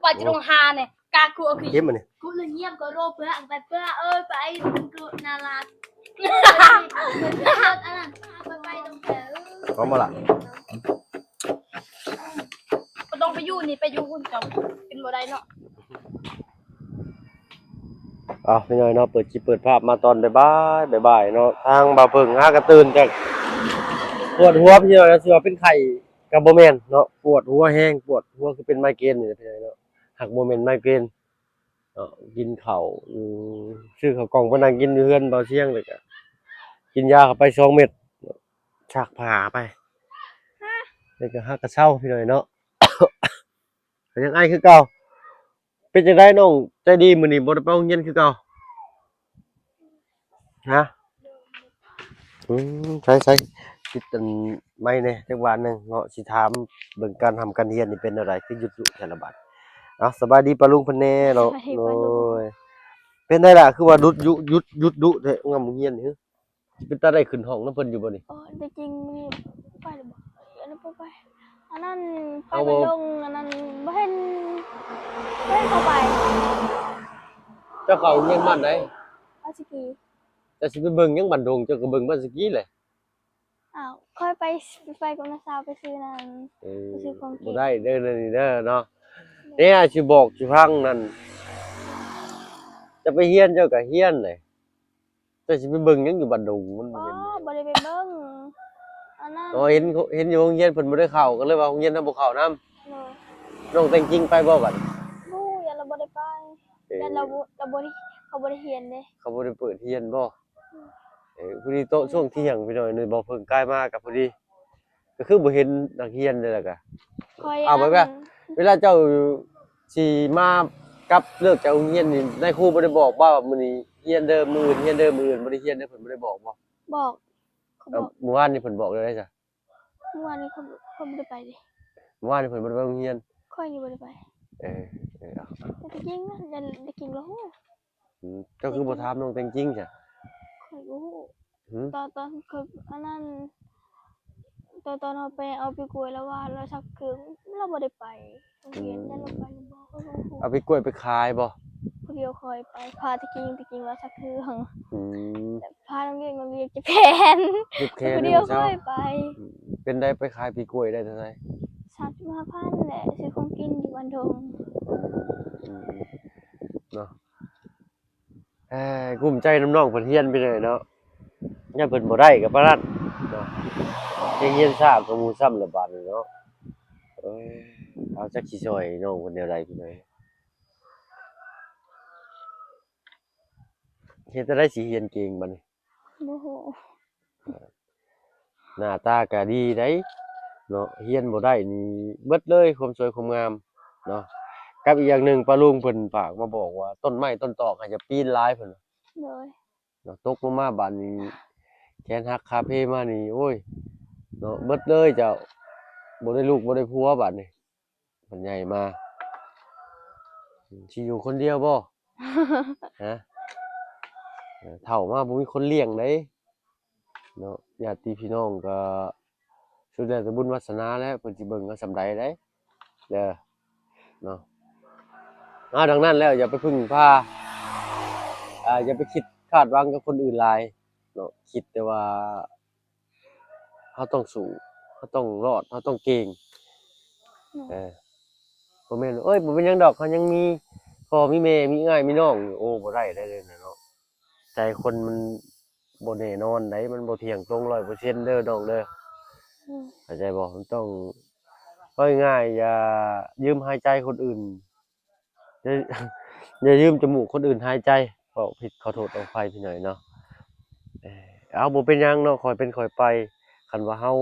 ປາຈະລົງຫານີ້ ກາກູເອົາຄື ເກັບມັນນີ້ ກູເລີຍງຽບກໍໂລເພື່ອໄປເພື່ອ ເອີຍ ໄປ ໄປ ໄປ ອັນນັ້ນ ໄປ ໄປ ໄປ ເອົາມາລະ ບໍ່ຕ້ອງໄປຢູ່ນີ້ ໄປຢູ່ພຸ້ນກໍເປັນບໍ່ໄດ້ເນາະ. ເອົາ ພີ່ນ້ອງເນາະ ເປີດຄລິບເປີດພາບມາຕອນບ່າຍໆ ບ່າຍໆເນາະ ທາງບ່າວເຜິ້ງຫາກະຕື່ນຈາກປວດຫົວ ພີ່ນ້ອງເນາະ ຊິວ່າເປັນໄຂ້ກໍບໍ່ແມ່ນເນາະ ປວດຫົວແຮງ ປວດຫົວຄືເປັນໄມເກຣນນີ້ແຫຼະ ພີ່ນ້ອງເນາະ ຫາກບໍ່ແມ່ນໄມເກຣນເນາະ. ກິນເຂົ້າ ອືມ ຊື້ເຂົ້າກ່ອງໄປນັ່ງກິນຢູ່ເຮືອນບ່າວຊຽງ ແລ້ວກະກິນຢາເຂົ້າໄປສອງເມັດ ຊັກຜ້າໄປ ແລ້ວກະຫາກະເຊົາ ພີ່ນ້ອງເນາະ. ກໍຍັງໄອຄືເກົ່າ. ເປັນຈັ່ງໃດນ້ອງໃຈດີ ມື້ນີ້ບໍ່ໄດ້ໄປໂຮງຮຽນຄືເກົ່າ? ຮະ? ອືມ ໃສໆ ຕິດອັນໄມແດ່ຈັກບາດໜຶ່ງເນາະ ຊິຖາມເບິ່ງການຮ່ຳການຮຽນນີ້ເປັນແນວໃດ ຄືຢຸດຢູ່ແທ້ລະບາດ. ເອົາ ສະບາຍດີປ້າລຸງເພິ່ນແດ່ເນາະ. ສະບາຍດີ ໂດຍ ປ້າລຸງ. ເປັນໃດລະ ຄືວ່າຢຸດຢູ່ ຢຸດ ຢຸດດຸແທ້ ງຳໂຮງຮຽນນີ້ ເປັນຕາໄດ້ຂຶ້ນຫ້ອງນຳເພິ່ນຢູ່ບໍ່ນີ້? ອໍ ແຕ່ຈິງມື້ໄປແລ້ວບໍ່? ອັນນັ້ນບໍ່ໄປ ອັນນັ້ນໄປ ເອົາ ໄປລົງ ອັນນັ້ນບໍ່ເຫັນ ບໍ່ເຫັນເຂົາໄປ. ເຈົ້າເຂົ້າໂຮງຮຽນບ້ານໃດ? ບ້ານສະກີ. ເຈົ້າຊິໄປເບິ່ງຫຍັງບ້ານດົງ ເຈົ້າກໍເບິ່ງບ້ານສະກີແຫຼະ. ອ້າວ ຂ້ອຍໄປ ໄປກັບນ້າສາວໄປຊື້ນັ້ນ ເອີ ໄປຊື້ຂອງກິນ. ບໍ່ໄດ້ເດີ ແນວນີ້ເດີເນາະ. ແນວ ເດ້ ຊິບອກຊິຟັງນັ້ນ ເຈົ້າໄປຮຽນເຈົ້າກໍຮຽນແຫຼະ. ເຈົ້າຊິໄປເບິ່ງຫຍັງຢູ່ບ້ານດົງ ມັນບໍ່ແມ່ນ. ອໍ ບໍ່ໄດ້ໄປເບິ່ງ ອັນນັ້ນ ອໍ ເຫັນ ເຫັນຢູ່ໂຮງຮຽນເພິ່ນບໍ່ໄດ້ເຂົ້າ ກໍເລີຍວ່າໂຮງຮຽນເຮົາບໍ່ເຂົ້ານຳ. ໂດຍ. ນ້ອງແຕງຈິງໄປບໍ່ບັດ? ບໍ່ ຢ້ານລາວບໍ່ໄດ້ໄປ. ເອີ ຢ້ານລາວບໍ່ ລາວບໍ່ໄດ້ ເຂົາບໍ່ໄດ້ຮຽນເດ້ ເຂົາບໍ່ໄດ້ເປີດຮຽນບໍ່? ອືມ. ເອີ ພໍດີໂຕະ ອືມ ຊ່ວງທ່ຽງ ພີ່ນ້ອງ ນີ້ ບໍ່ເພິ່ງກາຍມາກໍພໍດີ ກໍຄືບໍ່ເຫັນນັກຮຽນເດ້ ແລ້ວກໍ ຂ້ອຍ ເອົາ ອັນ ແບບວ່າ ເວລາເຈົ້າຊິມາກັບເລີກຈາກໂຮງຮຽນນີ້ ນາຍຄູບໍ່ໄດ້ບອກບໍ່ວ່າມື້ນີ້ຮຽນເດີ ມື້ອື່ນຮຽນເດີ ມື້ອື່ນບໍ່ໄດ້ຮຽນເດີ ເພິ່ນບໍ່ໄດ້ບອກບໍ່? ບອກ ເຂົາບອກ. ເອົາ ມື້ວານນີ້ເພິ່ນບອກແນວໃດຊະ? ມື້ວານນີ້ຂ້ອຍ ຂ້ອຍບໍ່ໄດ້ໄປເດ້ ມື້ວານນີ້ເພິ່ນບໍ່ໄດ້ໄປໂຮງຮຽນ ຂ້ອຍນີ້ບໍ່ໄດ້ໄປ. ເອີ ເອີ ເອົາ ແຕ່ຕະກີ້ນະ ແຕ່ຕະກີ້ລາວຮູ້. ອືມ ເຈົ້າຄືບໍ່ຖາມນ້ອງແຕງຈິງຊະ? ຂ້ອຍບໍ່ຮູ້. ຫື? ຕອນ ຕອນຂ້ອຍ ອັນນັ້ນ ຕອນ ຕອນເຮົາໄປເອົາປີກລ້ວຍ ລາວວ່າລາວຊັກເຄື່ອງ ລາວບໍ່ໄດ້ໄປໂຮງຮຽນ. ອືມ ຢ້ານລາວໄປຫຼືບໍ່ ຂ້ອຍບໍ່ຮູ້. ເອົາປີກລ້ວຍໄປຂາຍບໍ່? ຜູ້ດຽວຂ້ອຍໄປ ພາຕະກີ້ ຕະກີ້ວ່າຊັກເຄື່ອງ. ອືມ ແລ້ວພານ້ອງວຽກ ນ້ອງວຽກເຈັບແຂນ ເຈັບແຂນ ຜູ້ດຽວຂ້ອຍໄປ. ອືມ ເປັນໃດ ໄປຂາຍປີກລ້ວຍໄດ້ເທົ່າໃດ? ສາມສິບຫ້າພັນແຫຼະ ຊື້ຂອງກິນຢູ່ບ້ານດົງ. ອືມ ເນາະ ເອີ ກຸ້ມໃຈນຳນ້ອງເພິ່ນຮຽນໄປເລີຍເນາະ ຢ້ານເພິ່ນບໍ່ໄດ້ກໍປານນັ້ນເນາະ ຍັງຮຽນຊ້າກວ່າໝູ່ຊ້ຳລະບາດນີ້ເນາະ. ເອີ ເອົາ ຈັກຊິຊ່ອຍນ້ອງເພິ່ນແນວໃດພີ່ນ້ອງ ເຮັດຈັ່ງໃດຊິຮຽນເກັ່ງບັດນີ້? ບໍ່ຮູ້. ເອີ ໜ້າຕາກໍດີໃດເນາະ ຮຽນບໍ່ໄດ້ນີ້ເບິດເລີຍ ຄວາມສວຍຄວາມງາມເນາະ. ກັບອີກຢ່າງໜຶ່ງ ປ້າລຸງເພິ່ນຝາກມາບອກວ່າ ຕົ້ນໄມ້ຕົ້ນຕອກໃຫ້ຢ່າປີນຫຼາຍ ເພິ່ນວ່າ. ໂດຍ. ເນາະ ຕົກລົງມາບາດນີ້ ແຂນຫັກຂາເພມານີ້ ໂອ້ຍ ເນາະ ເບິດເລີຍເຈົ້າ ບໍ່ໄດ້ລູກບໍ່ໄດ້ຜົວບາດນີ້. ມັນໃຫຍ່ມາ ຊິຢູ່ຄົນດຽວບໍ່? ຮະ? ເອີ ເຖົ້າມາບໍ່ມີຄົນລ້ຽງເດ້ເນາະ. ຍາດຕິພີ່ນ້ອງກໍສຸດແລ້ວແຕ່ບຸນວາສະໜາແຫຼະ ເພິ່ນຊິເບິ່ງເຮົາສ່ຳໃດເດ້ ເດີ ເນາະ. ອາ ດັ່ງນັ້ນແລ້ວ ຢ່າໄປເພິ່ງພາ ອາ ຢ່າໄປຄິດຄາດຫວັງກັບຄົນອື່ນຫຼາຍເນາະ ຄິດແຕ່ວ່າ ເຮົາຕ້ອງສູ້ ເຮົາຕ້ອງລອດ ເຮົາຕ້ອງເກັ່ງ. ເອີ ບໍ່ແມ່ນ ເອີຍ ບໍ່ເປັນຫຍັງດອກ ເຮົາຍັງມີພໍ່ມີແມ່ ມີເອື້ອຍມີນ້ອງຢູ່. ໂອ້ ບໍ່ໄດ້ໄດ໋ເນາະ ໃຈຄົນມັນບໍ່ແນ່ນອນໃດ໋ ມັນບໍ່ທ່ຽງຕົງຮ້ອຍເປີເຊັນເດີນ້ອງເດີ. ອືມ ເຂົ້າໃຈບໍ່? ມັນຕ້ອງ ເວົ້າງ່າຍໆ ຢ່າຢືມຫາຍໃຈຄົນອື່ນ ຢ່າ ຢ່າຢືມຈະມູກຄົນອື່ນຫາຍໃຈ. ເວົ້າຜິດຂໍໂທດຂໍອະໄພພີ່ນ້ອງເນາະ. ເອີ ເອົາ ບໍ່ເປັນຫຍັງເນາະ ຄ່ອຍເປັນຄ່ອຍໄປ. ຄັນວ່າເຮົາ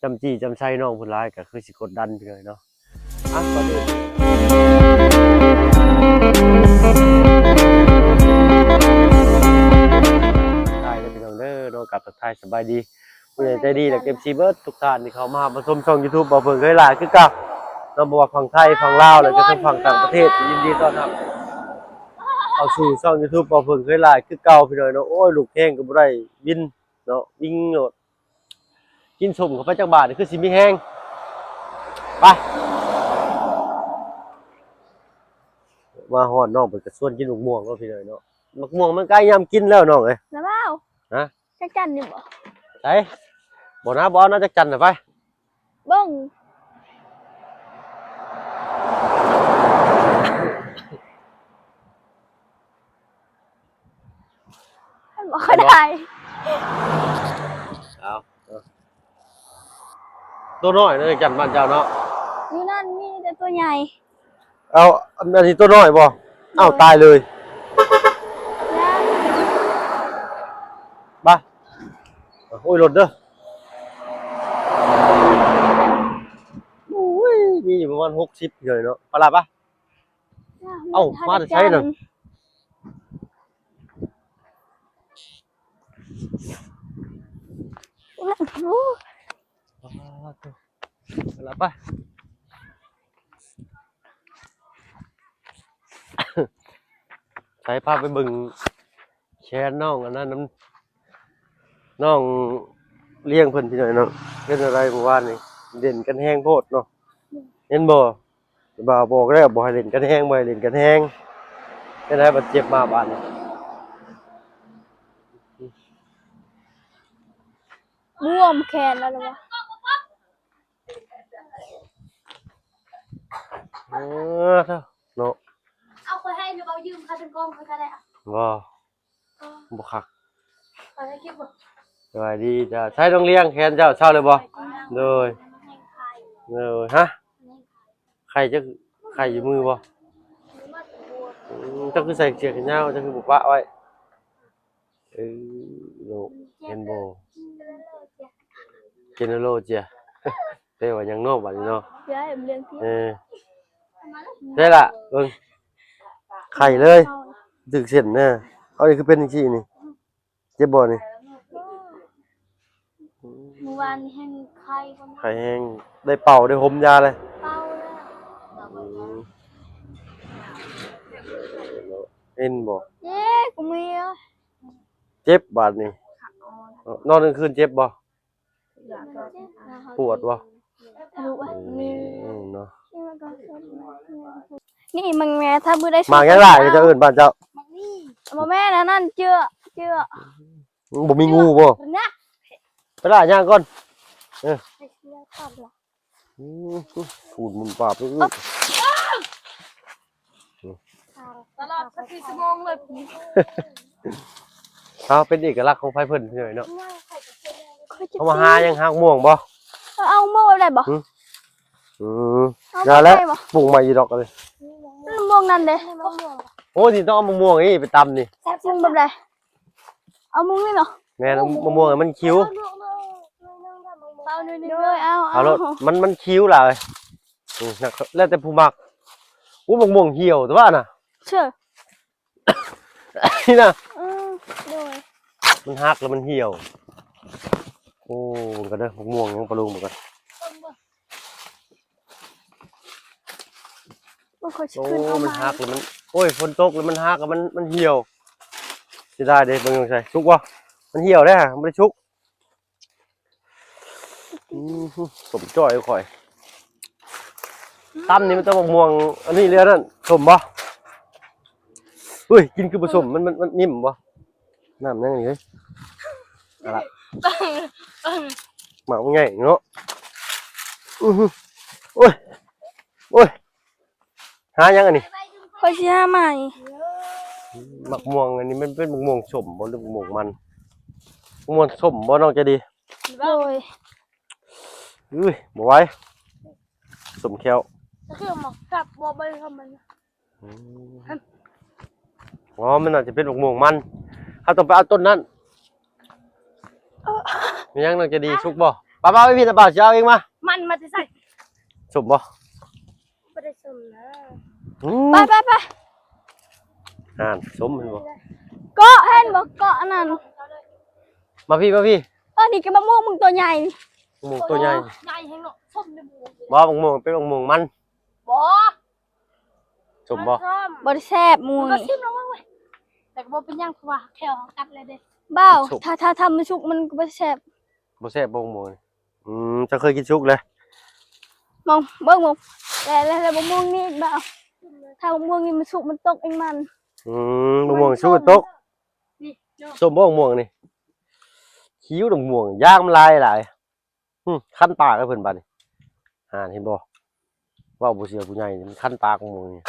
ຈ້ຳຈີ້ຈ້ຳໄຊນ້ອງເພິ່ນຫຼາຍ ກໍຄືຊິກົດດັນພີ່ນ້ອງເນາະ. ອ່ະ ກ່ອນອື່ນ ທັກທາຍເດີພີ່ນ້ອງເດີເນາະ ກັບທັກທາຍສະບາຍດີ ຜູ້ໃຫຍ່ໃຈດີ ແລະ ເອັຟຊີ ເບິດທຸກທ່ານທີ່ເຂົ້າມາຮັບມາຊົມຊ່ອງຢູທູບບ່າວເຜິ້ງເຄີຍຫຼ້າຄືເກົ່າເນາະ. ບໍ່ວ່າຝັ່ງໄທ ຝັ່ງລາວ ແລະ ກະທັງຝັ່ງຕ່າງປະເທດ ຍິນດີຕ້ອນຮັບເຂົ້າສູ່ຊ່ອງຢູທູບບ່າວເຜິ້ງເຄີຍຫຼ້າຄືເກົ່າ ພີ່ນ້ອງເນາະ. ໂອ້ຍ ລູກແຮງກໍບໍ່ໄດ້ ວິນເນາະ ວິງໂລດ. ກິນສົ້ມເຂົ້າໄປຈັກບາດ ຄືຊິມີແຮງ. ໄປ. ມາຮອດ ນ້ອງເພິ່ນກໍຊວນກິນໝາກມ່ວງເນາະ ພີ່ນ້ອງເນາະ. ໝາກມ່ວງມັນໃກ້ຍາມກິນແລ້ວ ນ້ອງເອີຍ. ລະເວົ້າ ຮະ? ຈັກຈັນນີ້ບໍ່? ໃສ? ບໍ່ນະ ບໍ່ເອົານະ ຈັກຈັນນະ ໄປ. ເບິ່ງ ມັນບໍ່ຄ່ອຍໄດ້. ເອົາ ເອົາ ໂຕນ້ອຍເນາະ ຈັນບ້ານເຈົ້າເນາະ. ຢູ່ນັ້ນມີແຕ່ໂຕໃຫຍ່. ເອົາ ອັນ ອັນນີ້ໂຕນ້ອຍບໍ່? ເອົາ ໂດຍ ຕາຍເລີຍ. ຍັງ ໄປ. ໂອ້ຍ ລົດເດີ. ໂອ້ຍ ມີຢູ່ປະມານຫົກສິບເທື່ອເນາະ. ປະລະປະ. ເອົ້າ ມາແຕ່ໃສນັ້ນ? ປະລະປະ. ໃສ ພາໄປເບິ່ງແຂນນ້ອງອັນນັ້ນນຳ ນ້ອງລ້ຽງເພິ່ນ ພີ່ນ້ອງເນາະ. ເປັນຈັ່ງໃດມື້ວານນີ້ ຫຼິ້ນກັນແຮງໂພດເນາະ ເຫັນບໍ່? ບ່າວບອກແລ້ວ ບໍ່ໃຫ້ຫຼິ້ນກັນແຮງ ບໍ່ໃຫ້ຫຼິ້ນກັນແຮງ ຈັ່ງໃດບາດເຈັບມາບາດນີ້. ບວມແຂນແລ້ວລະວະ. ເອີ ເນາະ ເອົາ ຂ້ອຍໃຫ້ ຫຼື ເອົາຢືມຄ່າເປັນກອງຂ້ອຍກໍໄດ້. ບໍ່ ບໍ່ຄັກ. ສະບາຍດີເຈົ້າ. ໃສ ນ້ອງລ້ຽງ ແຂນເຈົ້າເຊົາແລ້ວບໍ່? ໂດຍ ໂດຍ. ຮະ? ໄຂ້ ເຈົ້າໄຂ້ຢູ່ມືບໍ່? ອືມ ເຈົ້າຄືໃສ່ເສື້ອແຂນຍາວ ເຈົ້າຄືບໍ່ປະໄວ້? ເອີ ໂລກ ເຫັນບໍ່? ເຈເນໂຣເຈຍ ແປວ່າຫຍັງເນາະບາດນີ້ເນາະ? ເອີ ໃຊ່ລະ ເບິ່ງ ໄຂ້ເລີຍ ຖືກເສັ້ນນະ. ເອົາ ນີ້ຄືເປັນຈັ່ງຊີ້ນີ້ ເຈັບບໍ່ນີ້? ມື້ວານນີ້ແຮງໄຂ້ ໄຂ້ແຮງ ໄດ້ເປົ່າ ໄດ້ຫົມຢາແລ້ວ? ເປົ່າແລ້ວ. ອືມ ເຫັນບໍ່? ເຈັບ ກູເມື່ອຍ. ເຈັບບາດນີ້ ນອນກາງຄືນເຈັບບໍ່? ປວດບໍ່? ອືມ ເນາະ. ນີ້ມັນແມ່ ຖ້າມື້ໃດ ໝາກຫຍັງຫຼາຍ ເຂົາເອີ້ນບ້ານເຈົ້າ? ໝາກນີ້ ບໍ່ແມ່ນ ອັນນັ້ນເຈື່ອ ເຈື່ອ. ອືມ ບໍ່ມີງູບໍ່? ນະ ໄປລະ ຍ່າງກ່ອນ. ເອີ ອືມ ປູດໝຸນປາບ ຕະຫຼອດຊາວສີ່ຊົ່ວໂມງເລີຍ. ເອົາ ເປັນເອກະລັກຂອງໃຜເພິ່ນເນາະ. ເຮົາມາຫາຫຍັງ ຫາໝາກມ່ວງບໍ່? ເອົາໝາກມ່ວງໄດ້ບໍ່? ອືມ ເອົາ ຢ່າແຫຼະ ໄດ້ບໍ່? ປູກໃໝ່ຢູ່ດອກ ອັນນີ້ ໝາກມ່ວງນັ້ນເດ້. ໂອ້ ນີ້ຕ້ອງເອົາໝາກມ່ວງນີ້ໄປຕຳນີ້. ແຊບ ປຸງແບບໃດ? ເອົາໝາກນີ້ເນາະ. ແມ່ນ ເອົາໝາກມ່ວງໃຫ້ມັນຂິວ. ໂດຍ ເອົາ ເອົາໂລດ ມັນ ມັນຂິວຫຼາຍ. ອືມ ແລ້ວແຕ່ຜູ້ມັກ. ໂອ້ ໝາກມ່ວງຫ່ຽວແຕ່ວ່ານະ ເຊື່ອ ນີ້ນະ. ເອີ ໂດຍ ມັນຫັກແລ້ວມັນຫ່ຽວ. ໂອ້ ເບິ່ງກັນເດີ ໝາກມ່ວງຫຍັງ ປາລຸງ ເບິ່ງກັນ. ໂອ້ຍ ຂ້ອຍຊິຂຶ້ນເອົາ ໂອ້ ມັນຫັກແລ້ວມັນ ໂອ້ຍ ຝົນຕົກແລ້ວມັນຫັກ ມັນ ມັນຫ່ຽວ. ເສຍດາຍເດ້ ເບິ່ງໃສ່ ສຸກບໍ່? ມັນຫ່ຽວເດ້ ບໍ່ໄດ້ສຸກ. ອືມ ສົມຈ່ອຍຂ້ອຍ. ຕຳນີ້ມັນຕ້ອງໝາກມ່ວງ ອັນນີ້ເລີຍນັ້ນ ສົມບໍ່? ເຮີ້ຍ ກິນຄືບໍ່ສົມ ມັນ ມັນ ມັນນິ້ມບໍ່? ນ້ຳຫຍັງນີ້ເຮີ້ຍ? ອະລະ ໝາກມັນໃຫຍ່ເນາະ. ອື ໂອ້ຍ ໂອ້ຍ ຫາຫຍັງອັນນີ້? ຂ້ອຍຊິຫາໃໝ່. ໝາກມ່ວງອັນນີ້ມັນເປັນໝາກມ່ວງສົ້ມບໍ່ ຫຼືໝາກມ່ວງມັນ? ໝາກມ່ວງສົ້ມບໍ່ ນ້ອງໃຈດີ? ໂດຍ. ເອີຍ ບໍ່ໄຫວ ສົ້ມແຂ້ວ. ຄືໝາກກັບບໍ່ ໃບມັນ. ອືມ ອໍ ມັນອາດຈະເປັນໝາກມ່ວງມັນ ເຮົາຕ້ອງໄປເອົາຕົ້ນນັ້ນ. ເອີ ມີຫຍັງ ນ້ອງໃຈດີ ສຸກບໍ່? ປ້າໆ ໄປພີ້ນະ ປ້າຊິເອົາເອງມາ. ມັນມາແຕ່ໃສ? ສົ້ມບໍ່? ບໍ່ໄດ້ສົ້ມນະ. ອືມ ໄປໆໆ. ຫັ້ນ ສົ້ມແມ່ນບໍ່? ເກາະ ເຫັນບໍ່ ເກາະອັນນັ້ນ. ມາພີ້ ມາພີ້. ເອີ ນີ້ກໍມະມ່ວງ ມະມ່ວງໂຕໃຫຍ່. ມະມ່ວງໂຕໃຫຍ່ ໂອ້ ໃຫຍ່ແຮງເນາະ. ສົ້ມເດ້ ບໍ່ ມະມ່ວງເປັນມະມ່ວງມັນ. ບໍ່ ສົ້ມບໍ່? ບໍ່ໄດ້ແຊບໝູ່ນີ້. ຊິມລອງເບິ່ງເວີຍ ແຕ່ກໍບໍ່ເປັນຫຍັງ ເພາະວ່າແຂ້ວເຮົາກັດແລ້ວເດ້. ບ່າວ ຖ້າ ຖ້າ ຖ້າມັນສຸກມັນກໍບໍ່ແຊບ. ບໍ່ແຊບບໍ່ໝູ່ນີ້? ອືມ ເຈົ້າເຄີຍກິນສຸກແລ້ວ? ມອງເບິ່ງ ມອງ ແລ້ວ ແລ້ວ ແລ້ວບໍ່ມອງນີ້ບ່າວ. ຖ້າໝາກມ່ວງນີ້ມັນສຸກມັນຕົກເອງມັນ. ອືມ ໝາກມ່ວງສຸກຕົກ. ນີ້ເນາະ ສົ້ມບໍ່ໝາກມ່ວງນີ້? ຂິວໝາກມ່ວງ ຢາງມັນຫຼາຍຫຼາຍ. ຫຶ ຄັນປາກເດ້ເພິ່ນບາດນີ້. ຫາ ເຫັນບໍ່? ເວົ້າບໍ່ເຊື່ອຜູ້ໃຫຍ່ນີ້ ມັນຄັນປາກໝາກມ່ວງນີ້.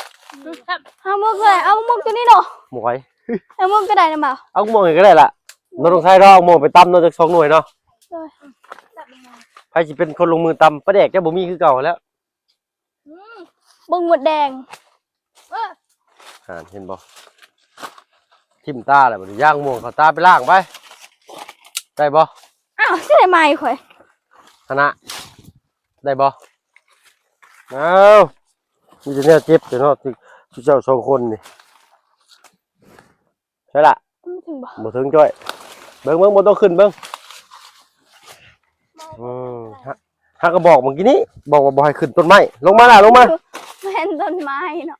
ເອົາໝາກມ່ວງເລີຍ ເອົາໝາກມ່ວງຕົວນີ້ເນາະ. ໝາກໄຫວ ເອົາໝາກມ່ວງກໍໄດ້ນະບ່າວ. ເອົາໝາກມ່ວງນີ້ກໍໄດ້ລະ. ນ້ອງຕ້ອງໃຊ້ເນາະ ເອົາໝາກມ່ວງໄປຕຳເນາະ ຈັກສອງໜ່ວຍເນາະ. ໂດຍ ໃຜຊິເປັນຄົນລົງມືຕຳ? ປາແດກເຈົ້າບໍ່ມີຄືເກົ່າແລ້ວ. ອືມ ເບິ່ງມົດແດງ. ເອີ ຫັ້ນເຫັນບໍ່? ຖິ້ມຕາແລ້ວບັດນີ້ ຢາງມ່ວງເຂົ້າຕາ ໄປລ້າງໄປ. ໄດ້ບໍ່? ອ້າວ ຊິໄດ້ໄໝຂ້ອຍຫັ້ນນະ. ໄດ້ບໍ່? ອ້າວ ມີແຕ່ແນວເຈັບແທ້ເນາະ ຈຸເຈົ້າສອງຄົນນີ້. ໃຊ່ລະ ມັນເຖິງບໍ່? ບໍ່ເຖິງຈ້ອຍ. ເບິ່ງ ເບິ່ງ ບໍ່ຕ້ອງຂຶ້ນເບິ່ງ. ອືມ ຫາ ຫາກະບອກເມື່ອກີ້ນີ້ ບອກວ່າບໍ່ໃຫ້ຂຶ້ນຕົ້ນໄມ້. ລົງມາລະ ລົງມາ. ແມ່ນຕົ້ນໄມ້ເນາະ.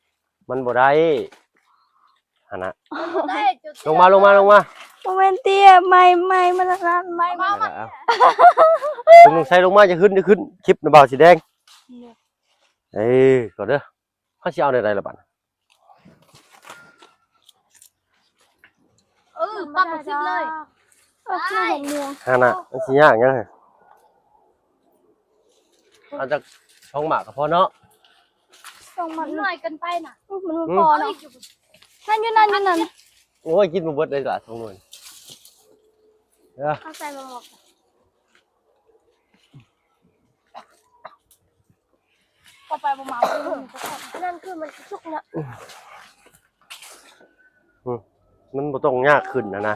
ມັນບໍ່ໄດ້ຫັ້ນນະ. ລົງມາ ລົງມາ ລົງມາ. ບໍ່ແມ່ນເຕ້ຍ ໄມ້ ໄມ້ມັນນັ້ນ ໄມ້ມັນ. ເອົາ ເອົາ ລົງໃສ່ ລົງມາ ຢ່າຂຶ້ນ ຢ່າຂຶ້ນ. ຄລິບນະບ່າວສີແດງ. ເອີ ກ່ອນເດີ. ເຮົາຊິເອົາແນວໃດລະບັດ? ເອີ ປັບໃຫ້ສຸດເລີຍ. ເອີ ຄືໝາກມ່ວງຫັ້ນນະ. ມັນຊິຍາກຫຍັງ? ເອົາຈັກສອງໝາກກໍພໍເນາະ. ສອງໝາກ ມັນນ້ອຍເກີນໄປນະ. ອື ມັນບໍ່ພໍເນາະ. ນັ້ນຢູ່ນັ້ນ ຢູ່ນັ້ນ. ໂອ້ຍ ກິນບໍ່ເບິດເລີຍລະສອງໜ່ວຍ. ເອີ ເອົາໃສ່ໝາກ ເຂົ້າໄປບໍ່ມາ. ອັນນັ້ນຄືມັນສຸກນະ. ອືມ ມັນບໍ່ຕ້ອງຍາກຂຶ້ນນະນະ.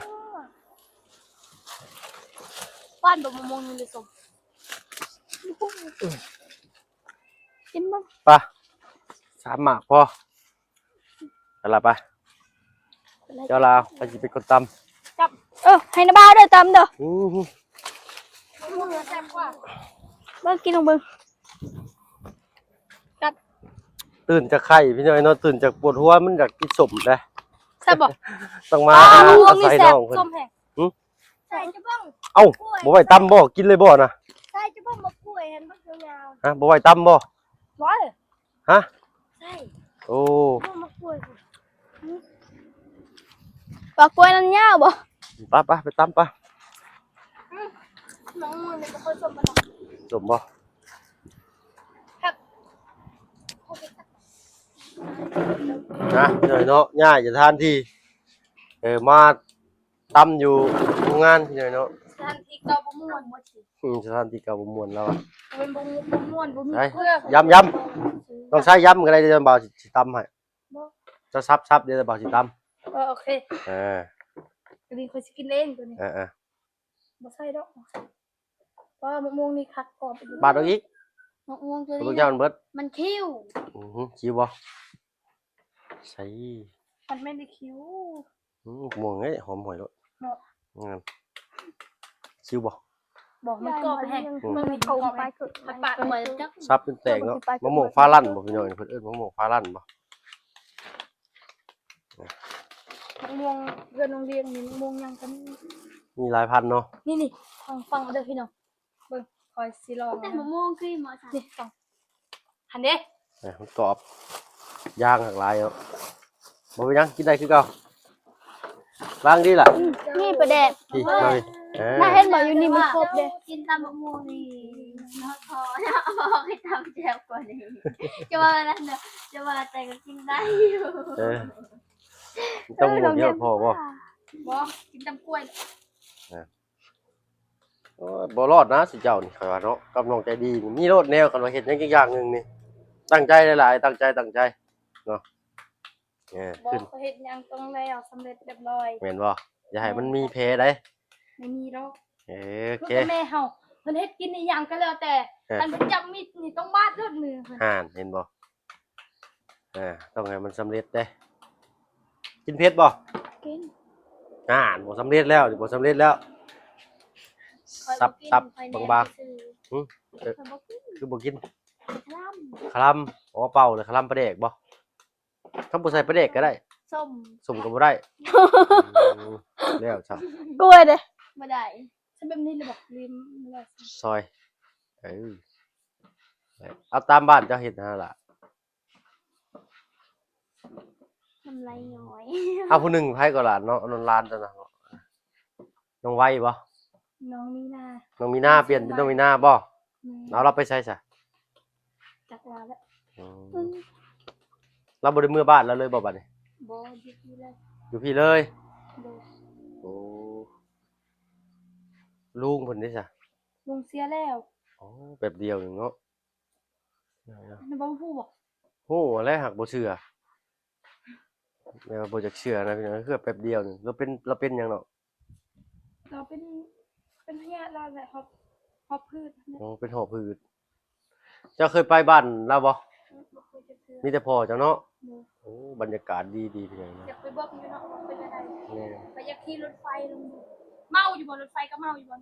ຫວານບໍ່ ໝາກມ່ວງນີ້ ສົມ. ກິນມັນ ໄປ ສາມໝາກພໍ. ເອົາລະໄປ ເຈົ້າລາວ ໃຜຊິເປັນຄົນຕຳ? ເອີ ໃຫ້ນ້າບ່າວເດີຕຳເດີ. ອື ເບິ່ງ ກິນລອງເບິ່ງ. ຕື່ນຈາກໄຂ້ພີ່ນ້ອງເນາະ ຕື່ນຈາກປວດຫົວ ມັນຢາກກິນສົ້ມເດ້. ແຊບບໍ່? ຕ້ອງມາອາໄສນ້ອງເພິ່ນ. ໃສ່ຈະເບິ່ງ. ເອົ້າ ບໍ່ໄວ້ຕຳບໍ່? ກິນເລີຍບໍ່ນະ? ໃສ່ຈະເບິ່ງໝາກກ້ວຍຫັ້ນ ບັກຍາວໆ. ຮະ ບໍ່ໄວ້ຕຳບໍ່? ໄວ້. ຮະ? ໃສ່. ໂອ້ ເບິ່ງໝາກກ້ວຍພຸ້ນ. ໝາກກ້ວຍນັ້ນຍາວບໍ່? ໄປໆ ໄປຕຳໄປ. ອືມ ນ້ອງມັນນີ້ບໍ່ຄ່ອຍສົ້ມປານໃດ. ສົ້ມບໍ່? ຄັບ. ນະ ເນາະ ຍ້າຍສະຖານທີ່ ເອີ ມາ ຕຳຢູ່ໂຮງງານພີ່ນ້ອງເນາະ. ສະຖານທີ່ເກົ່າບໍ່ມ່ວນ. ອືມ ສະຖານທີ່ເກົ່າບໍ່ມ່ວນແລ້ວອະ. ບໍ່ແມ່ນບໍ່ ບໍ່ມ່ວນ ບໍ່ມີເຄື່ອງ. ຢຳ ຢຳ ຕ້ອງໃຊ້ຢຳກໍໄດ້ ດຽວບ່າວຊິ ຊິຕຳໃຫ້. ບໍ່ ເຈົ້າສັບ ສັບ ດຽວບ່າວຊິຕຳ. ເອີ ໂອເຄ. ເອີ ຕົວນີ້ຂ້ອຍຊິກິນເອງ ຕົວນີ້. ເອີ ເອີ ບໍ່ໃສ່ດອກ. ເພາະວ່າໝາກມ່ວງນີ້ຄັກກອບ. ບາດເອົາອີກ. ໝາກມ່ວງຕົວນີ້ ເບິ່ງຢ່າງມັນເບິດ. ມັນຄິວ. ອື ຄິວບໍ່? ໃສ່ ມັນແມ່ນໄດ້ຄິວ. ອື ໝາກມ່ວງເອີຍ ຫອມຫວຍໂລດເນາະ. ອື ຄິວບໍ່? ບໍ່ ມັນກອບແຮງ. ອື ມັນກອບແຮງ. ປາດໄວ້ຈັກ ສັບຈົນແຕກເນາະ. ໝາກມ່ວງຟ້າລັ່ນບໍ່ພີ່ນ້ອງ? ເພິ່ນເອີ້ນໝາກມ່ວງຟ້າລັ່ນບໍ່? ໝາກມ່ວງເຮືອນນ້ອງລຽງນີ້ ໝາກມ່ວງຫຍັງກໍມີ ມີຫຼາຍພັນເນາະ. ນີ້ໆ ຟັງ ຟັງເດີພີ່ນ້ອງ. ເບິ່ງ ຂ້ອຍຊິລອງ. ແຕ່ມະມ່ວງຄືໝໍສັນ ນີ້ຟັງ ຫັ້ນເດ້. ເອີ ມັນກອບ ຢາງຫັກຫຼາຍເນາະ. ບໍ່ເປັນຫຍັງ ກິນໄດ້ຄືເກົ່າ. ວາງດີລະ. ອືມ ນີ້ປາແດກ ນີ້ ເອີ ນາເຫັນບໍ່? ຢູ່ນີ້ມັນຄົບເດ້. ກິນຕຳໝາກມ່ວງນີ້ ເນາະ ພໍເນາະ ບໍ່ໃຫ້ຕຳແຈ່ວກວ່ານີ້. ຈະວ່ານັ້ນເນາະ ຈະວ່າແຕ່ກໍກິນໄດ້ຢູ່. ເອີ ຕຳໝາກມ່ວງດຽວພໍບໍ່? ບໍ່ ກິນຕຳກ້ວຍ. ເອີ ໂອ້ຍ ບໍ່ລອດນະ ຊຸມເຈົ້ານີ້ ຂ້ອຍວ່າເນາະ ກັບນ້ອງໃຈດີນີ້ ມີໂລດແນວ ຄັນວ່າເຮັດຫຍັງຈັກຢ່າງໜຶ່ງນີ້ ຕັ້ງໃຈຫຼາຍໆ ຕັ້ງໃຈ ຕັ້ງໃຈເນາະ. ເອີ ບໍ່ ຂ້ອຍເຮັດຫຍັງຕ້ອງແລ້ວສຳເລັດຮຽບຮ້ອຍ ແມ່ນບໍ່? ຢ່າໃຫ້ມັນມີແຜໃດ. ບໍ່ມີດອກ. ເອີ ໂອເຄ. ຄືແມ່ເຮົາ ເພິ່ນເຮັດກິນອີ່ຫຍັງກໍແລ້ວແຕ່ ເອີ ຄັນເພິ່ນຈັບມີດນີ້ຕ້ອງບາດໂລດມືເພິ່ນ. ຫັ້ນ ເຫັນບໍ່? ເອີ ຕ້ອງໃຫ້ມັນສຳເລັດເດ້. ກິນເຜັດບໍ່? ກິນ. ຫັ້ນ ບໍ່ສຳເລັດແລ້ວ ບໍ່ສຳເລັດແລ້ວ. ສັບ ສັບບາງໆ. ຫຶ? ເອີ ຄືບໍ່ກິນ? ຄະລຳ. ອໍ ເປົ່າແລ້ວຄະລຳປາແດກບໍ່? ຄັນບໍ່ໃສ່ປາແດກກໍໄດ້. ສົ້ມ ສົ້ມກໍບໍ່ໄດ້. ອືມ ແລ້ວຊະ. ກ້ວຍເດ້. ບໍ່ໄດ້. ຊະແບບນີ້ລະບອກ ລືມ ຊອຍ. ເອີ ເອົາຕາມບ້ານເຈົ້າເຮັດຫັ້ນລະ. ໄລຍ້ອຍ. ເອົາ ຜູ້ໜຶ່ງໃຜກໍຫຼານເນາະ ອັນນັ້ນຫຼານຕົວນັ້ນເນາະ ນ້ອງໄວບໍ່? ນ້ອງມີນາ. ນ້ອງມີນາ ປ່ຽນເປັນນ້ອງມີນາບໍ່? ແມ່ນ. ເອົາ ລາວໄປໃສຊະ? ຈັກລາວແລ້ວ. ອືມ ອືມ ລາວບໍ່ໄດ້ເມືອບ້ານລາວເລີຍບໍ່ບັດນີ້? ບໍ່ ຢູ່ພີ້ເລີຍ. ຢູ່ພີ້ເລີຍ? ໂດຍ. ໂອ້ ລຸງເພິ່ນເດຊະ? ລຸງເສຍແລ້ວ. ອໍ ແປັບດຽວໜຶ່ງເນາະ. ອັນນັ້ນບໍ່ຮູ້ບໍ່? ຮູ້ແຫຼະ ຫາກບໍ່ເຊື່ອ. ແມ່ນວ່າບໍ່ຢາກເຊື່ອນະພີ່ນ້ອງ ຄືແປັບດຽວໜຶ່ງ. ລາວເປັນ ລາວເປັນຫຍັງເນາະ? ລາວເປັນ ເປັນພະຍາດລາວແຫຼະ ຫອບ ຫອບຜືດ. ອໍ ເປັນຫອບຜືດ. ເຈົ້າເຄີຍໄປບ້ານລາວບໍ່? ອືມ ບໍ່ເຄີຍຈັກເທື່ອ. ມີແຕ່ພໍ່ເຈົ້າເນາະ? ໂດຍ. ໂອ້ ບັນຍາກາດດີໆ ພີ່ນ້ອງເນາະ. ຢາກໄປເບິ່ງຢູ່ເນາະວ່າເປັນແນວໃດ. ແມ່ນ. ແລ້ວຢາກຂີ່ລົດໄຟລົງ. ເມົາຢູ່ບໍ່? ລົດໄຟກໍເມົາຢູ່ບໍ່?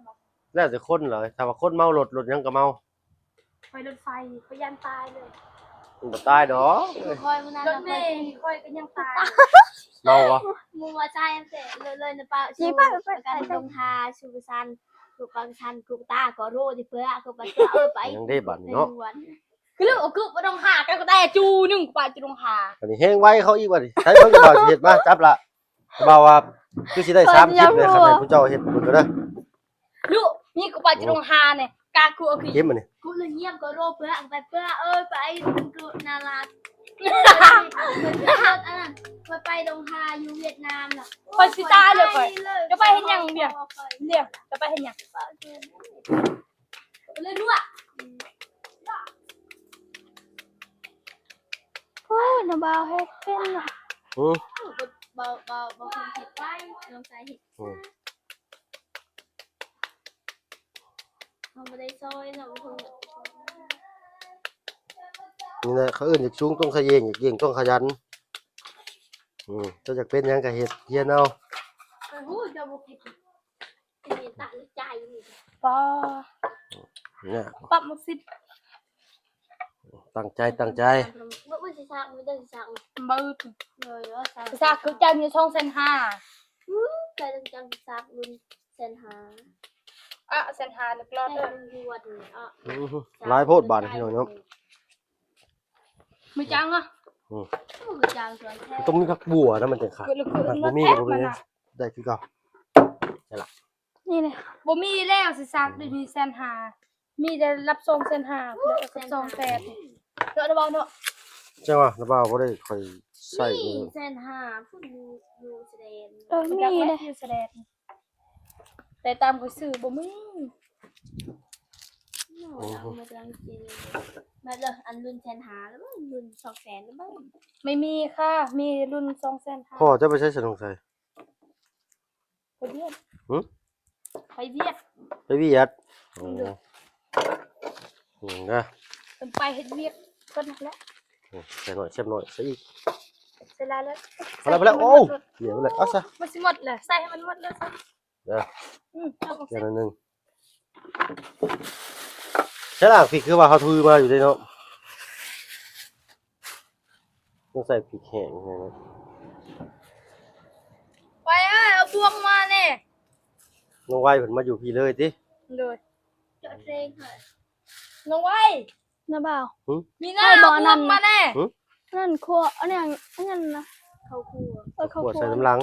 ແລ້ວແຕ່ຄົນລະ ຖ້າວ່າຄົນເມົາລົດ ລົດຫຍັງກໍເມົາ. ຂ້ອຍລົດໄຟ ຂ້ອຍຢ້ານຕາຍເລີຍ. ມັນບໍ່ຕາຍດອກ. ຂ້ອຍມື້ນັ້ນ ລົດເມ ຂ້ອຍ ຂ້ອຍກໍຍັງຕາຍ. ເມົາບໍ່? ໝູ່ວ່າຕາຍແຕ່ເລີຍ ເລີຍນະປະ ຊິໄປ ໄປ ໄປ ໄປ ລົງຫາສຸກະສັນ ສຸກະສັນ ກຸກຕາກໍໂຣທີ່ເພື່ອ ກໍໄປ ເອີ ໄປ ຍັງໄດ້ບັດນີ້ເນາະ. ຄືເລີຍ ເອົາຄືບໍ່ຕ້ອງຫາ ກໍໄດ້ຈູໜຶ່ງ ປະ ຈູລົງຫາ. ອັນນີ້ແຮງໄວເຂົາອີກບັດນີ້. ໃຊ້ເບິ່ງວ່າຊິເຮັດ ມາ ຈັບລະ. ບ່າວວ່າຄືຊິໄດ້ສາມຄລິບເລີຍ ຄັນໃຫ້ຜູ້ເຈົ້າເຮັດເບິ່ງກໍໄດ້. ລູກ ມີກູປາຈະລົງຫາແນ່ ກາກູເອົາຄື ເກັບມານີ້ ກູເລີຍງຽບກໍໂລເປືອໄປເປືອເອີຍ ໄປກູໜ້າລັກ ອັນນັ້ນ ຂ້ອຍໄປລົງຫາຢູ່ຫວຽດນາມນະ ຂ້ອຍຊິຕາຍເລີຍຂ້ອຍ ຈະໄປເຮັດຫຍັງເດຍ ເດຍ ຈະໄປເຮັດຫຍັງ ເລີຍລວກ ໂອ້ຍ ນ້າບ່າວເຮັດເປັນຫວະ ອື ບ່າວ ບ່າວ ບ່າວເຮັດໄວ້ ນ້ອງຊາຍເຮັດ ອື ເຮົາບໍ່ໄດ້ຊ່ອຍເນາະ ບໍ່ເພິ່ງ ນີ້ແຫຼະ ເຂົາເອີ້ນຢາກສູງຕ້ອງຂະເຢງ ຢາກເກັ່ງຕ້ອງຂະຫຍັນ ອື ເຈົ້າຢາກເປັນຫຍັງກະເຮັດ ຮຽນເອົາ ຂ້ອຍຮູ້ເຈົ້າບໍ່ເປັນ ເປັນຕາໃຈນີ້ ປໍ ນີ້ ປັບໝົດສິດ ຕັ້ງໃຈ ຕັ້ງໃຈ ເບິ່ງ ເບິ່ງຊິສາກ ມີແຕ່ຊິສາກ ເບິ່ງ ເອີ ຊິສາກຄືຈັ່ງຢູ່ສອງແສນຫ້າ ອື ໃກ້ຈັ່ງຊິສາກລຸ້ນແສນຫ້າ ອະ ແສນຫ້າເລິກລອດເດີ ອື ຫຼາຍໂພດບາດນີ້ພີ່ນ້ອງເນາະ ມື້ຈັງອະ ອື ມື້ຈັງສວນແທ້ ຕ້ອງມີຜັກບົ່ວນະ ມັນຈັ່ງຂາຍ ບໍ່ມີ ບໍ່ມີ ໄດ້ຄືເກົ່າ ນີ້ແຫຼະ ບໍ່ມີແລ້ວຊິສາກ ດຽວນີ້ແສນຫ້າ ມີແຕ່ລັບສອງແສນຫ້າ ແລ້ວກໍສອງແສນ ເນາະ ລະບ່າວເນາະ ຈັ່ງວ່າລະບ່າວບໍ່ໄດ້ຄ່ອຍໃຊ້ ມີແສນຫ້າພຸ້ນຢູ່ ຢູ່ຊາຍແດນ ເອີ ມີເດ້ ຢູ່ຊາຍແດນ ແຕ່ຕາມຂ້ອຍຊື້ບໍ່ມີ ໂອ້ໂຫ ເອົາມາຈາກຈີນ ມາເລີຍ ອັນລຸ້ນແສນຫ້າ ແລ້ວລຸ້ນສອງແສນ ແລ້ວບໍ່ ໄມ່ມີຄ່ະ ມີລຸ້ນສອງແສນຫ້າ ພໍ່ເຈົ້າໄປໃສ ສະໜົງໄຊ? ໄປວຽດ ຫຶ? ໄປວຽດ ໄປວຽດ ໂອ້ ໂດຍ ອືມ ນະ ເພິ່ນໄປເຮັດວຽກເພິ່ນຫັ້ນແຫຼະ ອືມ ໃສ່ໜ້ອຍ ແຊບໜ້ອຍ ໃສ່ອີກ ໃສ່ຫຼາຍແລ້ວ ພໍແລ້ວ ພໍແລ້ວ ໃສ່ໃຫ້ມັນໝົດ ໂອ້ ເຫຼືອໄວ້ແລ້ວ ເອົາຊະ ມັນຊິໝົດແຫຼະ ໃສ່ໃຫ້ມັນໝົດເລີຍຊະ ເດີ ອືມ ເອົາອອກ ເດືອນໜຶ່ງ ໃສ່ລະ ພິກຄືວ່າເຮົາຖືມາຢູ່ເດ້ເນາະ ຕ້ອງໃສ່ພິກແຫ້ງ ໄປອ້າຍ ເອົາບ່ວງມາແດ່ ນ້ອງໄວເພິ່ນມາຢູ່ພີ້ເລີຍຕິ ໂດຍ ນ້ອງໄວ ນ້າບ່າວ ຫຶ? ມີໜ້າ ເອົາບ່ວງມາແດ່ ຫຶ? ອັນນັ້ນຂົ້ວ ອັນນັ້ນ ອັນນັ້ນນະ ເຂົ້າຂົ້ວ ເອີ ເຂົ້າຂົ້ວ ເຂົ້າຂົ້ວໃສ່ນຳຫຼັງ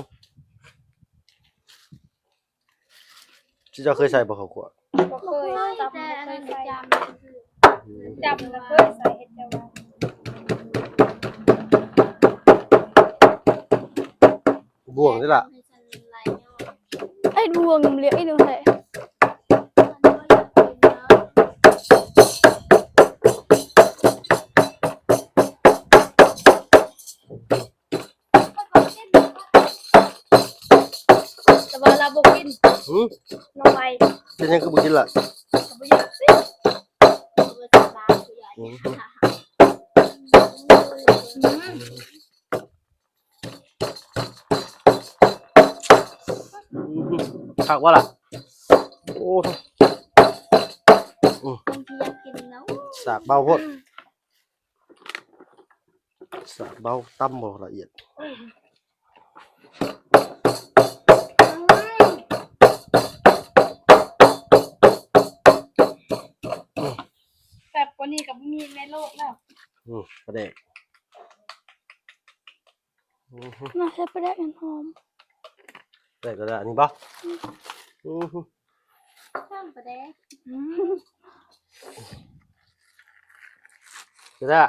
ເຈົ້າເຄີຍໃສ່ບໍ່ເຂົ້າຂົ້ວ? ບໍ່ເຄີຍ ແຕ່ອັນນັ້ນຈຳ ອືມ ຈຳນະເຄີຍໃສ່ ເຮັດແຕ່ວ່າ ບ່ວງນີ້ລະ ເຮັດບ່ວງນຳເລຍ ເອີ ນ້ອງແທ້ ແຕ່ວ່າລາວບໍ່ກິນ ຫຶ? ນ້ອງໄວ ເປັນຫຍັງຄືບໍ່ກິນລະ? ບໍ່ຢາກກິນ ຫຶ? ອືມ ຄັກບໍ່ລະ? ໂອ້ ອືມ ຄົນທີ່ຢາກກິນເນາະ ສາກເບົາໂພດ ສາກເບົາ ຕຳບໍ່ລະອຽດ ແຊບກວ່ານີ້ກໍບໍ່ມີໃນໂລກແລ້ວ ອືມ ປາແດກ ມາໃສ່ປາແດກຫອມ. ໄດ້ກໍໄດ້ ອັນນີ້ບໍ່? ອືມ ເພີ່ມປາແດກ. ອືມ ເຈົ້າ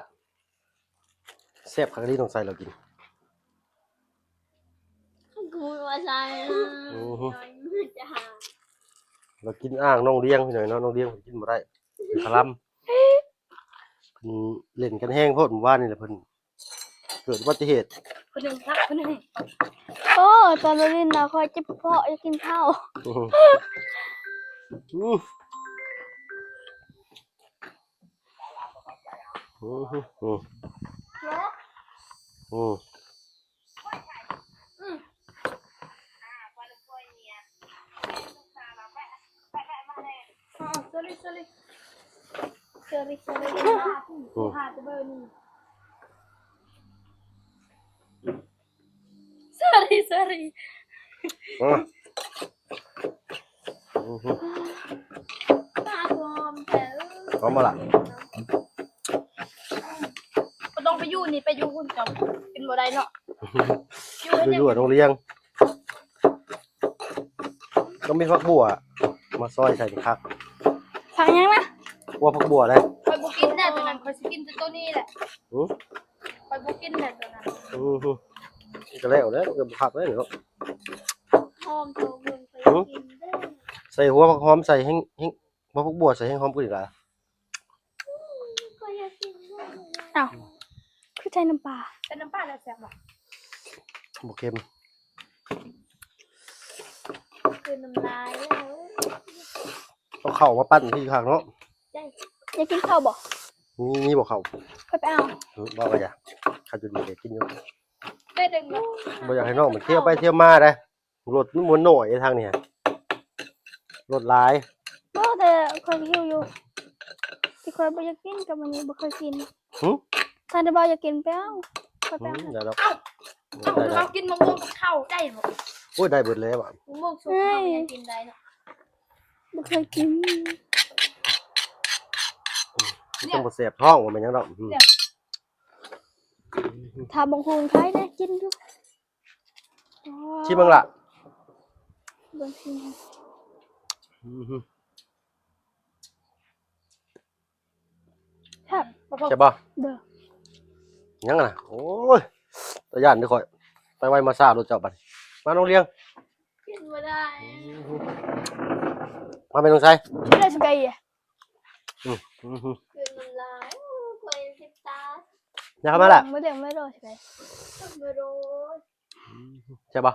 ແຊບຄັກອີ່ຫຼີ ຕ້ອງໃສ່ລາວກິນ. ກູວ່າໃສ່. ອືມ ລາວກິນອ່າງນ້ອງລ້ຽງ ພີ່ນ້ອງເນາະ, ນ້ອງລ້ຽງເພິ່ນກິນບໍ່ໄດ້ ເປັນຄະລຳ. ເພິ່ນຫຼິ້ນກັນແຮງໂພດ ມື້ວານນີ້ແຫຼະ ເພິ່ນເກີດອຸບັດຕິເຫດ. ຜູ້ໜຶ່ງພັກຜູ້ໜຶ່ງ. ໂອ້ ຕອນເຮົາຫຼິ້ນນະ ຂ້ອຍເຈັບກະເພາະ ຢາກກິນເຂົ້າ. ອືມ ອືມ ອືມ ອືມ ອືມ ອໍ sorry sorry sorry sorry ໂທຫາແຕ່ເບີນີ້. Sorry sorry. ອືມ ອືມ ຕາຫອມແທ້ເອີຍ. ຫອມບໍ່ລະ? ບໍ່ຕ້ອງໄປຢູ່ນີ້ ໄປຢູ່ພຸ້ນກໍກິນບໍ່ໄດ້ເນາະ. ຢູ່ ຢູ່ ຢູ່ໂຮງຮຽນ ຕ້ອງມີຜັກບົ່ວມາຊອຍໃສ່ນີ້ຄັກ. ຜັກຫຍັງນະ? ຂົ້ວຜັກບົ່ວເດ້. ຂ້ອຍບໍ່ກິນແດ່ໂຕນັ້ນ ຂ້ອຍຊິກິນແຕ່ໂຕນີ້ແຫຼະ. ຫື? ຂ້ອຍບໍ່ກິນແຫຼະໂຕນັ້ນ. ອືມ ກໍແລ້ວແຫຼະ ມັນກໍບໍ່ຄັກແລ້ວເນາະ. ຫອມໂຕເບິ່ງ ຂ້ອຍ ຫື? ກິນເດີ້. ໃສ່ຫົວຜັກຫອມ ໃສ່ແຮງ ແຮງ ຫົວຜັກບົ່ວໃສ່ແຮງຫອມກວ່ານີ້ຫຼາຍ. ອືມ ຂ້ອຍຢາກກິນເດີ້. ອ້າວ ຄືໃສ່ນ້ຳປາ? ໃສ່ນ້ຳປາແລ້ວແຊບບໍ່? ບໍ່ເຄັມ. ຄືນ້ຳລາຍແລ້ວ. ເອົາເຂົ້າມາປັ້ນທີ່ຂ້າງເນາະ. ຢາກກິນເຂົ້າບໍ່? ມີ ມີບໍ່ເຂົ້າ? ຂ້ອຍໄປເອົາ. ອືມ ບໍ່ ບໍ່ຢາກ ເຂົ້າຈົນມີແຕ່ກິນຢູ່. ໄດ້ດຶງບໍ່? ບໍ່ຢາກໃຫ້ນ້ອງມັນທ່ຽວໄປທ່ຽວມາເດ້. ລົດມັນບໍ່ນ້ອຍເດ້ທາງນີ້ ລົດຫຼາຍ. ບໍ່ ແຕ່ຂ້ອຍຫິວຢູ່ ທີ່ຂ້ອຍບໍ່ຢາກກິນ ກໍມື້ນີ້ບໍ່ເຄີຍກິນ. ຫື? ຖ້າໄດ້ບໍ່ຢາກກິນ ໄປເອົາ ຂ້ອຍໄປເອົາ. ອືມ ໄດ້ດອກ. ເອົ້າ ເອົາ ເອົາ ກິນມະມ່ວງກັບເຂົ້າໄດ້ບໍ່? ໂອ້ຍ ໄດ້ເບິດແລ້ວອະ. ມະມ່ວງສຸກເຮົາຍັງກິນໄດ້ເນາະ. ບໍ່ເຄີຍກິນ. ອືມ ມັນຈັ່ງບໍ່ແສບທ້ອງ ບໍ່ແມ່ນຫຍັງດອກ. ອືມ ຖ້າບັກຫຸ່ງໄທນະ ກິນຢູ່. ຊິມເບິ່ງລະ. ເບິ່ງຊິ. ອືມ ແຊບ ແຊບບໍ່? ເດີ ຍັງນະ. ໂອ້ຍ ຕາຢ້ານເດີ້ຂ້ອຍ ໄປໄວມາຊ້າໂລດເຈົ້າບັດ. ມານ້ອງລ້ຽງ ກິນບໍ່ໄດ້. ອືມ ມາແມ່ນ້ອງໄຊ. ກິນໄດ້ສະໄກ. ອືມ ອືມ ຄືນມັນຫຼາຍ. ໂອ້ຍ ຂ້ອຍເຈັບຕາ. ຢ່າເຂົ້າມາລະ. ບໍ່ໄດ້ ບໍ່ໄດ້ສະໄກ. ບໍ່ໄດ້. ແຊບບໍ່?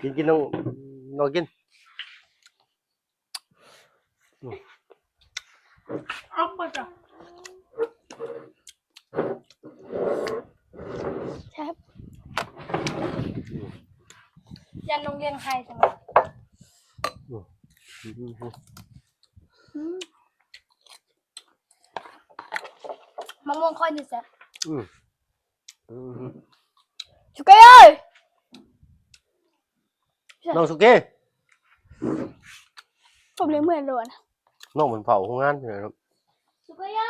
ກິນ ກິນ ນ້ອງ ນ້ອງກິນ. ເອົາໄປຈ້ະ. ແຊບ. ຢ້ານນ້ອງລ້ຽງໄຫ້ຈັ່ງ. ອືມ ອືມ ມະມ່ວງຂ້ອຍນີ້ແຊບ. ອືມ ອືມ ສຸເກຍເອີຍ. ນ້ອງສຸເກຍ ຜົມເລີຍເມື່ອຍໂລດ. ນ້ອງເພິ່ນເຝົ້າໂຮງງານຢູ່ເນາະ. ສຸເກຍເອີ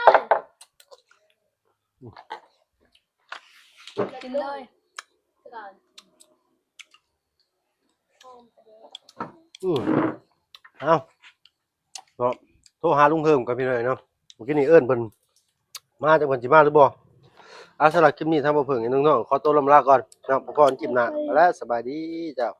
ຍ ກິນເລີຍ. ອືມ ເອົາ ເນາະ ໂທຫາລຸງເພີ່ມກັນພີ່ນ້ອງເນາະ. ມື້ກີ້ນີ້ເອີ້ນເພິ່ນມາ ຈັກເພິ່ນຊິມາຫຼືບໍ່. ອາ ສຳລັບຄລິບນີ້ ທາງບ່າວເຜິ້ງ ແລະ ນ້ອງໆ ຂໍຕົວລຳລາກ່ອນເນາະ. ພໍ້ກັນຄລິບໜ້າ ແລະ ສະບາຍດີເຈົ້າ.